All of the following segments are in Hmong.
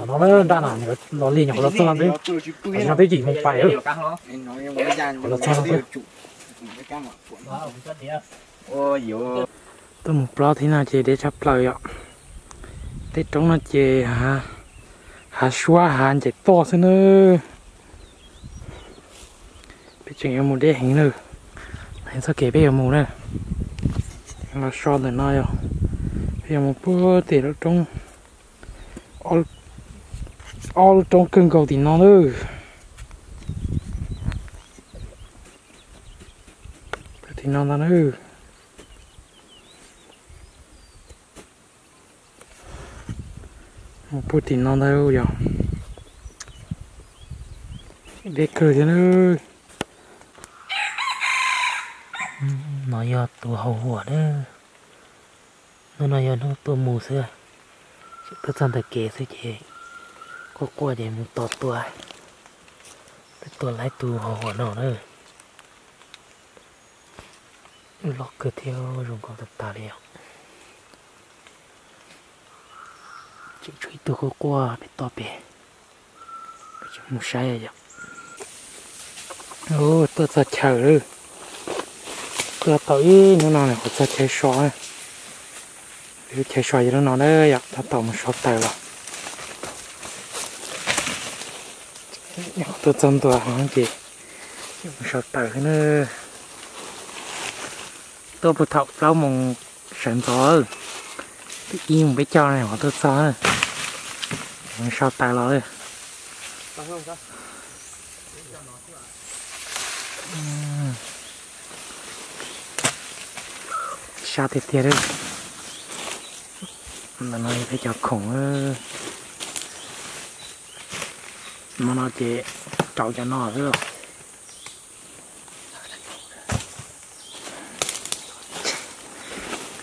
No nraj na, los li nyuam qhuav los txog no xwb. No twb yim moo pais lawm. Qhuav los txog no xwb. Tuaj mus plaub thib no ces deb tshaj plaws yom. Tej roob no ces hav suab hav ncaim toj xwb na. Peb tseem yuav mus deb heev na. Txoj kev peb yuav mus na, los so ntawm no yog peb yuav mus puag tim lub roob, ob lub roob kawg nkaus tim no na. Puag tim no ntag na. Mus puag tim no ntag yog deb kawg thiab na. No yog tus hauv huam na. Hnub no yog hnub tuaj mus xwb, tuaj txog ntawm kev xwb ces quaj quaj ces mus tos tua, peb tua laib tus hauv huam no na. Loj kawg thiab zoo nkauj tag tag li os. Tseem tshuav ib tug quaj quaj pem toj pem, mus saib yom. Tuaj txog chaw lawm, tuaj tau ib hnub no qhuav txog chaw so. Lub chaw so yog lub no na yom, tab tom mus so taws los. Tuaj txog ntua ces mus so taws xwb na. Tuaj puag thaum plaub moos sawv ntxov, twb ib moos peb caug no qhuav tuaj txog, mus so taws los. Sab tiag tiag li. Ntawm no yog peb cov khoom. Hmo no ces rau cov no xwb.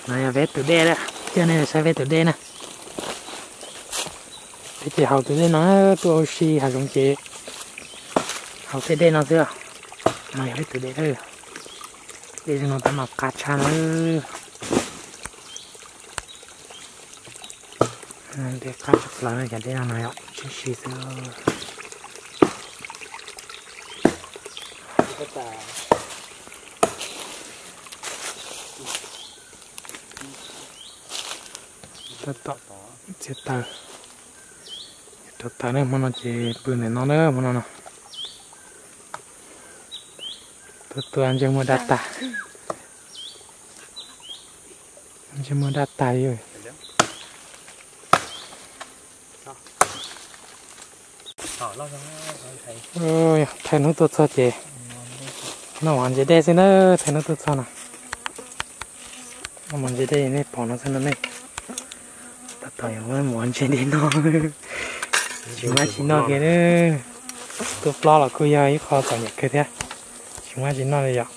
No yog peb tus dej na, coj nej saib peb tus dej na. Peb ces haus tus dej no, tuaj ua si hav zoov ces haus tej dej no xwb. No yog peb tus dej, dej no tab mas qab tshaj na. Dej qab tshaj plaws, cov dej no no yog sib si xwb. Tab tom txiav taws, rau taws ne, hmo no ces pw ntawm no na, hmo no no. Tuaj tua ntsej muag daj tas, ntsej muag daj tas li. Thaij hnub tuaj txog ces noj mov ntse dej xwb na, thaij hnub tuaj txog no. Noj mov ntse dej nej pom no xwb no ne. Tab tom yuav muab mov ntse dej noj, tsis muaj tsis noj kiag. Tuaj plob los kuj yog ib qho txom nyem kawg thiab, tsis muaj tsis noj li yom.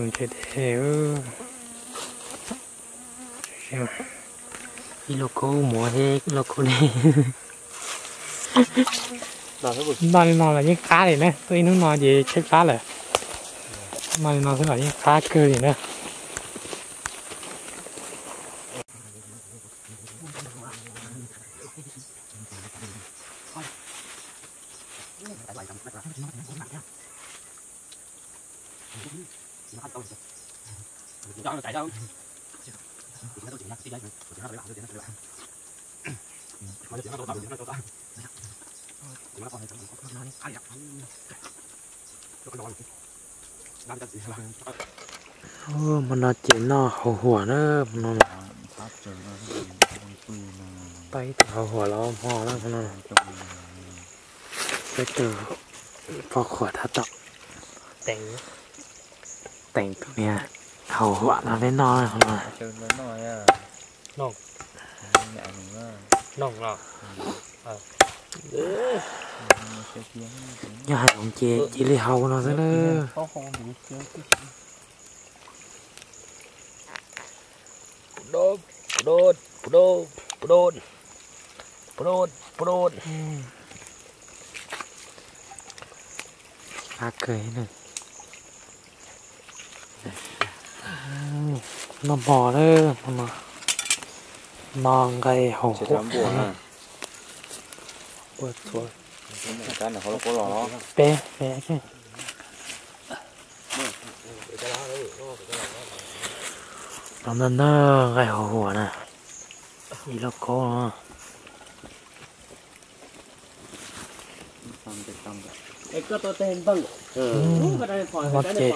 Ntse dej, ib lauj kaub muav thiab ib lauj kaub dej. Noj li no los yeej qab li na, tuaj ib hnub no ces tshaib plab lawm. Noj li no xwb los yeej qab kawg li na. Hmo no ces noj hauv huam na, hmo no. Pab ib tug hauv huam los hmo na, hmo no. Peb tus poj khuam tab tom teem tus niag hauv huam no peb noj hmo no. Noj los. Nyob hais los ces cia li haus no xwb na. Qab kawg li. Noj hmo lawm hmo no. No nqaij hau huam. Peb, peb. Los ntawm no nqaij hau huam na, ib lub kaub no. No ces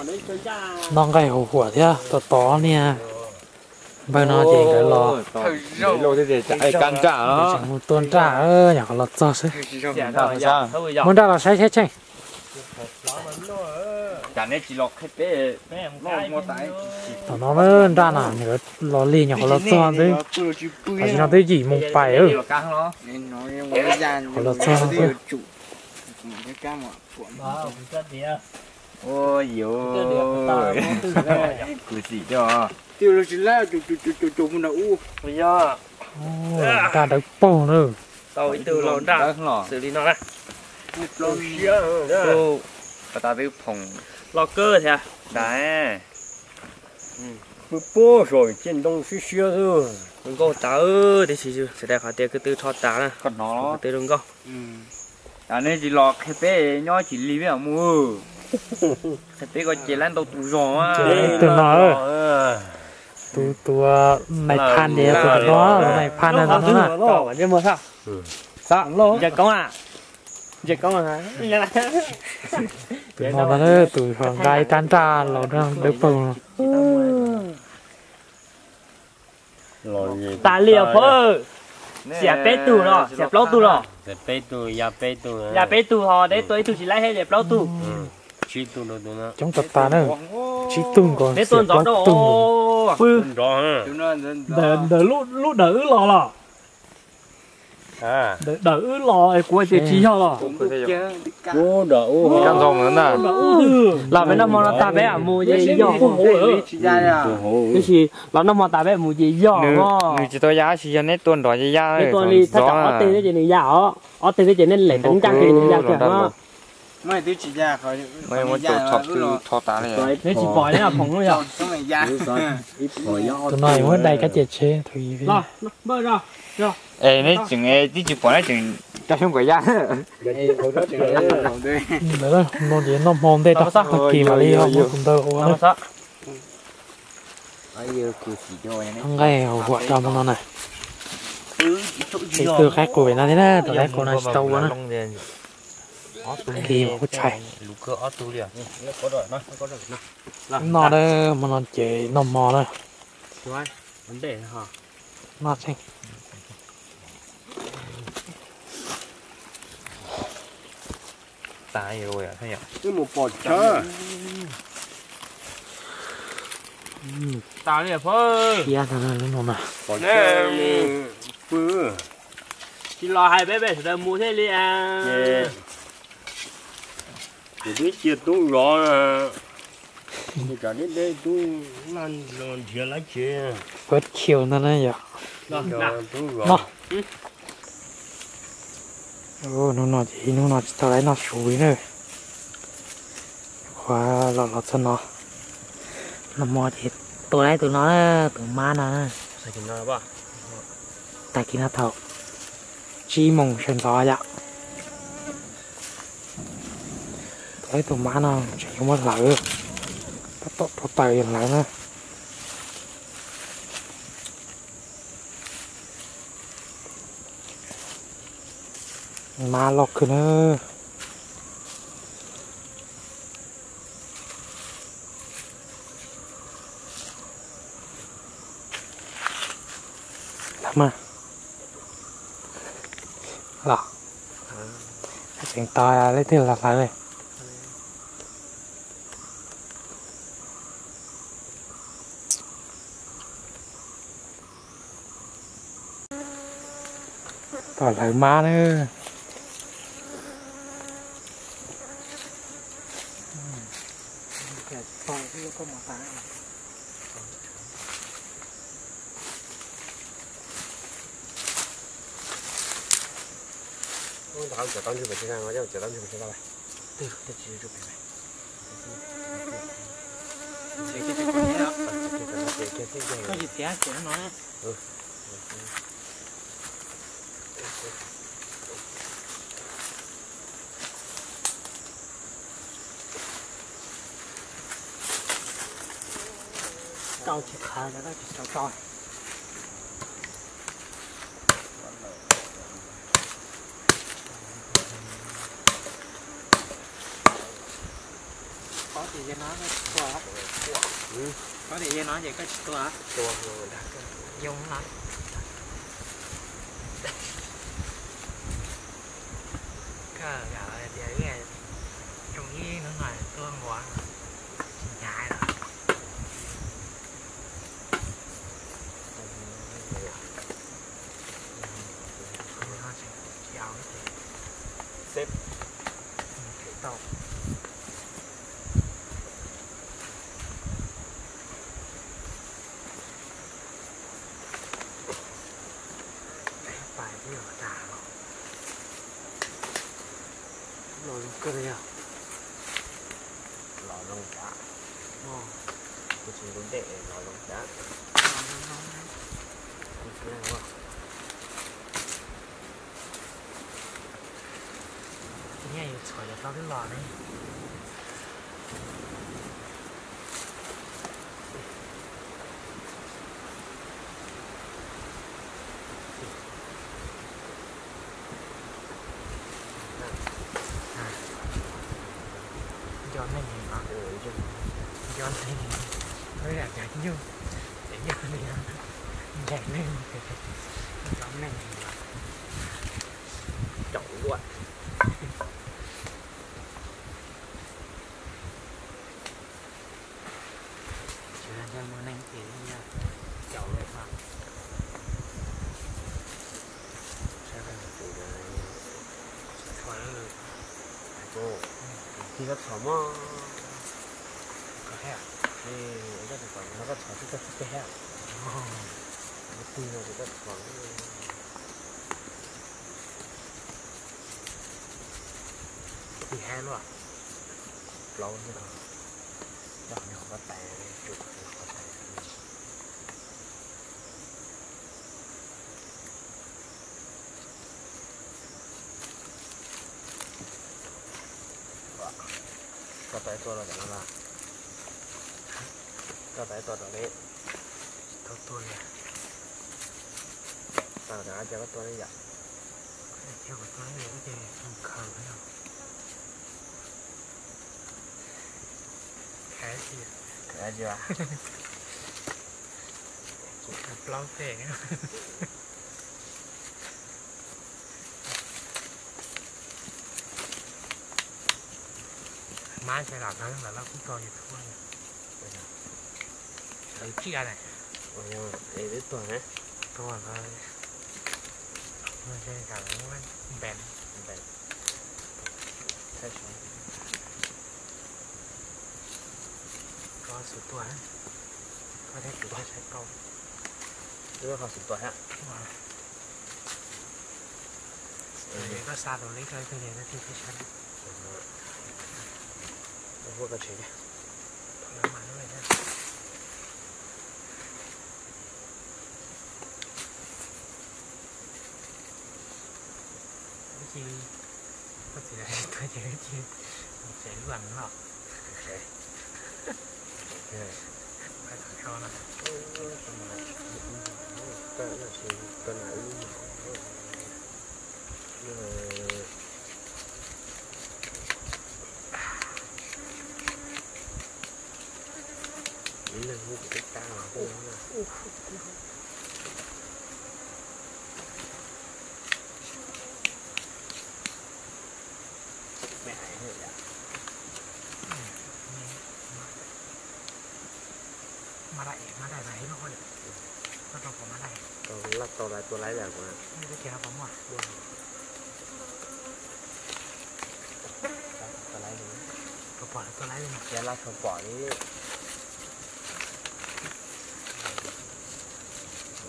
noj nqaij hau huam thiab tos tos niag npawg no ces nkawd los tua nraj, yog qhov los txog xwb. Muab nraj los saib saib tsheej. Tam no nraj na nkawd los lig nyuam qhuav los txog xwb, tam sim no twb yim moos pais. Qhuav los txog xwb. Nraj dawb paug na. Tau ib tug los nraj xws li no na. Los kawg thiab. Pub pub saum ciaj ntoo siab siab xwb. Zoo nkauj tas tiam sis sawv daws qhov tias ko tw rho tas na. Ko tw zoo nkauj. Nej tsis los qhia peb nyob tsis lig peb mus. Qhia peb ko ces lab ntau tus zog. Tus no, tus, tus nais phas tias tus no, nais phas na, tus no na. Tus no ntag, tus nqa ib rab nraj los dawb paug no. Tas li os phauj. Xiam peb tug los xiam plaub tug los? Ya peb tug ho neb tua ib tug tsis laib thiab, ya plaub tug. Coob tas tas na. Tsib tug nkaus, neb tua ntxov rau pw. Ntawm lub dawm wb los los? Dawm wb los kuv tias tsis yog los. Los peb noj hmo no tag peb mam mus ces yog. Tiam sis los noj hmo tas peb mus ces yog. Nws tsis tau ya, tab sis yog neb tua nrov ces ya. Neb tua li thaj tsam ob teg thiab ces nws ya os. Ob teg thiab ces neb lem teeb ncaj kiag nws ya kiag no. Neb tsis pom neb phoom lub yog. Tus no yuav muab dai kab cia tsheb thaum ub. Es neb tseem twb tsis pom neb tseem rau xyoob kom ya. Ntawd no ces noj hmo ntej rau tag kis mam li muab tus ntawd ua na. Nqaij hau huam rau hmo no na. Ib tug qaib qus pem no thiab na, tus qaib qus no tsis tau ua na. Kis kuj tshais. Noj na, hmo no ces noj hmo na. Noj tseeb. Siab ntag lub no na. Tsis los hais peb peb sawv daws mus thiaj li. Kuv twb cia tub zov, kuv tsam deb deb tub nrhiav lawv tsev. Fuab khiu ntag na yom. Hnub no ces hnub no tsis tau lawv noj su li na. Qhuav los los txog no, noj hmo ces tua lawv tus no, tus mab no. Tag kis no thaum tsib moos sawv ntxov yom. Tus, tus mab no tseem yuav muab hlawv, tab tom rau taws yuav hlawv na. Mab loj kawg na. Los, tseem tos leej twg los hlawv li. Tos hlawv mab na. Koj tsis tiav ces no. Tau tsis qhav, tsis tau tau. Koj tias yog no koj tsis tua. Koj tias yog no ces koj tsis tua. Tua. Yoo no. Koj yam tias ib, tsoo ib hnub no tua nquas, tsis hnyav lawm. Xeb. Tau. Pais twb yog tas los. Los zoo kawg li yog. Los zoo tas. Kuv tsis ntub dej los zoo tas. Kuv tsis ua. Nyiaj yus txhuam yus tau twb los ne. Nco neeg no, nco neeg, lawv yam cov nyuj, cov nyuj li, ncaim neeg, nco neeg no, caum luaj. Tsis yog muaj neeg ces caum lawm mas. Txhom lawm. Tig koj txhom mog. Koj txhom, koj txhom twb txog tsis peb hab. Tig no ces koj txhom. Tig hab luaj. Plaub xwb no. Nyob qhov no qhov tais, tsum qhov tais. Koj tau ib tua rau cov no los? Koj tau ib tua rau li? Tau tua li. Tau rau cov koj tua li yom? Ces kuv tua li ces khaws no. Khaws tsis, khaws tsis. Plaub pem. Mab ntshe lam hlawv ntawm lawv kuj tso YouTube. Hlawv tsiaj ne. Es twb tuag ne. Tuag ntawd. Ntshe kam muab npem. Npem. Koj xub tuaj, koj thiab kuv thiaj saib koj. Wb qhov xub tuaj thiab. Koj xa tus li koj thiaj li koj thiaj saib. Ua koj tsev thiab. Ib txhia koj txiv tuaj ces ib txhia tsev lub no. Tsev. Pais tham sau na. Koj na wb, ib leeg muab kuv tej tag los tuaj na. Mab daim, mab daim mas ib lub hauj lwm. Koj rau puas mab daim? Rau laj tau lawv tua laib lawm kuv na. Neb twb cia puas muaj? Puas pom lawv tua laib li no? Cia laj tshua pom li.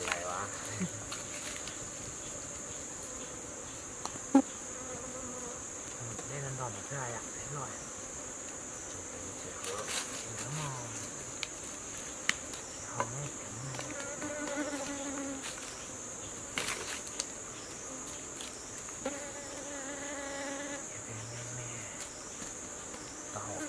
Lais as. Dej no nto ntawm xwb yam loj. Tsis ntawd mog, tsis haus ne, tsis me me, tau haus.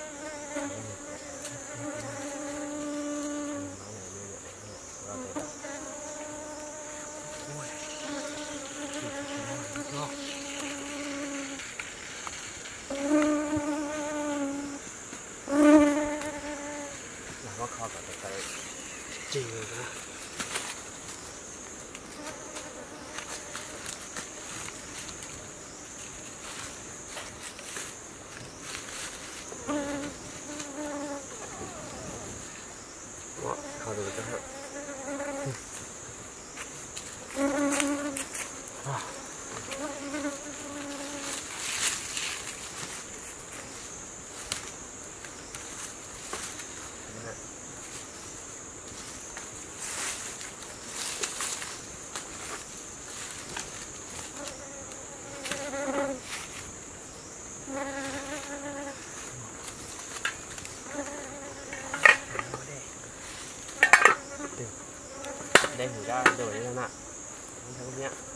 Ib